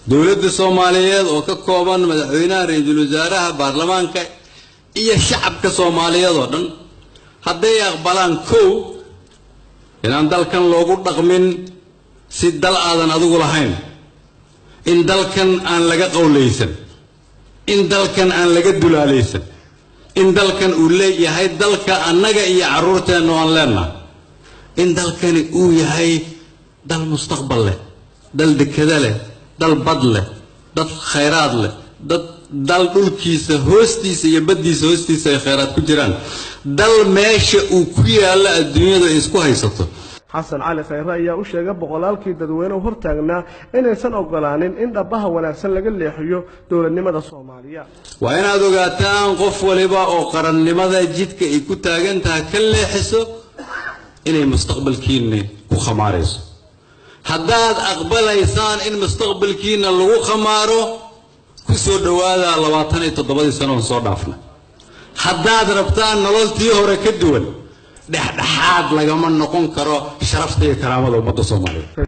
Dowladda Soomaaliyeed oo ka kooban madaxweynaha, ra-iisul wasaaraha, baarlamaanka iyo shacabka Soomaaliyeed oo dhan hadday aqbalaan, kow, inaan dalkan loogu dhaqmin si dal aadan adigu lahayn, in dalkan aan laga qowlaysan, in dalkan aan laga dulaalaysan, in dalkan uu leeyahay dalka annaga iyo carruurteennu aan leennahay, in dalkani uu yahay dal mustaqbal leh, dal dekada leh, dal bad leh, dad khayraad leh, dad dal dhulkiisa hoostiisa iyo baddiisa hoostiisa ay khayraad ku jiraan, dal meesha uu ku yaallo adduunyadu ay isku haysato. Xasan Cali Khayre ayaa u sheegay boqolaalkii dadweyne hortaagnaa inaysan ogolaanin in dhabaha wanaagsan laga leexiyo dowladnimada Soomaaliya. Waa inaad ogaataan qof waliba oo qarannimada jidka ay ku taagan tahay ka leexiso inay mustaqbalkiinni ku khamaarayso. Haddaad aqbalaysaan in mustaqbalkiinna lagu khamaaro, ku soo dhowaada 27-dii sanoon soo dhaafna. Haddaad rabtaan nololtii hore ka duwan, dhexdhexaad lagama noqon karo sharafta iyo karaamada ummadda Soomaaliyeed.